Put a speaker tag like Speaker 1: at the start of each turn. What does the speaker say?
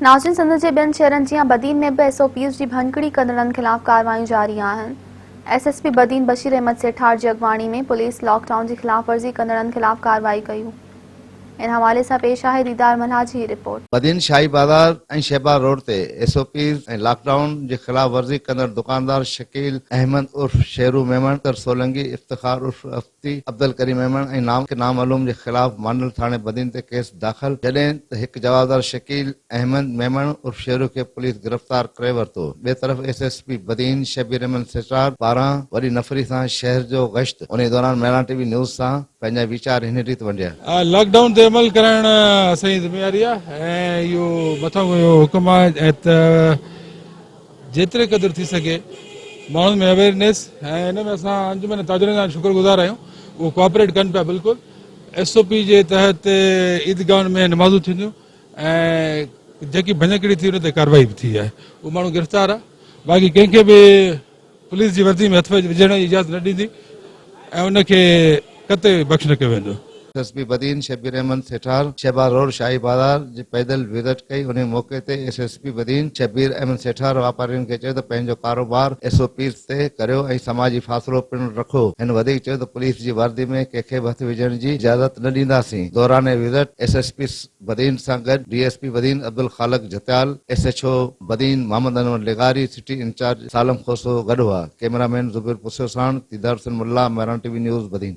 Speaker 1: ناظرين سنڌ جي ٻين شهرن جيان بدين ۾ به ايس او پيز جي ڀڃڪڙي ڪندڙن خلاف ڪارروايون جاري آهن. S S P Badin Bashir Ahmed Sethar جي اڳواڻي ۾ پوليس لاڪ ڊائون جي خلاف ورزي ڪندڙن خلاف ڪارروائي ڪيون. ان حوالي سان پيش آهي ديدار ملاح جي هي رپورٽ.
Speaker 2: بدين شاهي بازار ۽ شهباز روڊ تي S O Ps ۽ lockdown جي خلاف ورزي ڪندڙ دڪاندار شڪيل احمد عرف شيرو ميمڻ، اختر سولنگي، افتخار عرف تي عبدالڪريم ميمڻ ۽ نام نامعلوم جي خلاف مانڊل ٿاڻي بدين تي ڪيس داخل، جڏهن ته هڪ جوابدار شڪيل احمد ميمڻ عرف شيرو کي پوليس گرفتار ڪري ورتو. ٻئي طرف S S P Badin Shabbir Ahmed Sethar پاران وڏي نفري سان شهر جو گشت، انهي دوران مهراڻ ٽي وي نيوز سان پنهنجا ويچار هن ريت ونڊيا.
Speaker 3: لاڪ ڊائون تي عمل ڪرائڻ اسان جي ذميواري آهي ۽ اهو مٿان کان اهو حڪم آهي ته جيتري قدر ٿي سگهي ماڻهن ۾ اويرنيس ۽ ان ۾ اسان انجمن تاجرن جا شڪر گذار آهيون اهو ڪوآپريٽ ڪن پيا بلڪل ايس او پي جي تحت عيدگاهن ۾ نمازون ٿينديون ۽ جيڪي ڀڃڪڙي ٿي ان تي ڪارروائي به ٿي آهي اهو ماڻهو گرفتار آهي باقي ڪنهن کي به پوليس جي وردي ۾ هٿ وجهڻ جي اجازت نه ڏيندي ۽ ان کي قطعي بخش نه ڪيو ويندو.
Speaker 2: S S P Badin Shabbir Ahmed Sethar Shahbaz road Shahi Bazaar جي پيدل وزٽ ڪئي انهي موقعي تي S S P Badin Shabbir Ahmed Sethar واپارين کي چيو ته پنهنجو ڪاروبار ايس او پيز تي ڪريو ۽ سماجي فاصلو پڻ رکو هن وڌيڪ چيو ته پوليس جي وردي ۾ ڪنهن کي به هٿ وجهڻ جي اجازت نه ڏينداسين دوران visit S S P Badin سان گڏ D S P Badin Abdul Khaliq Jhatial, S H O Badin Muhammad Anwar لغاري، سٽي انچارج سالم کوسو گڏ هئا. ڪئميرا مين زبير پسيو ساڻ Didar Hussain Mallah, Mehran T V news, Badin.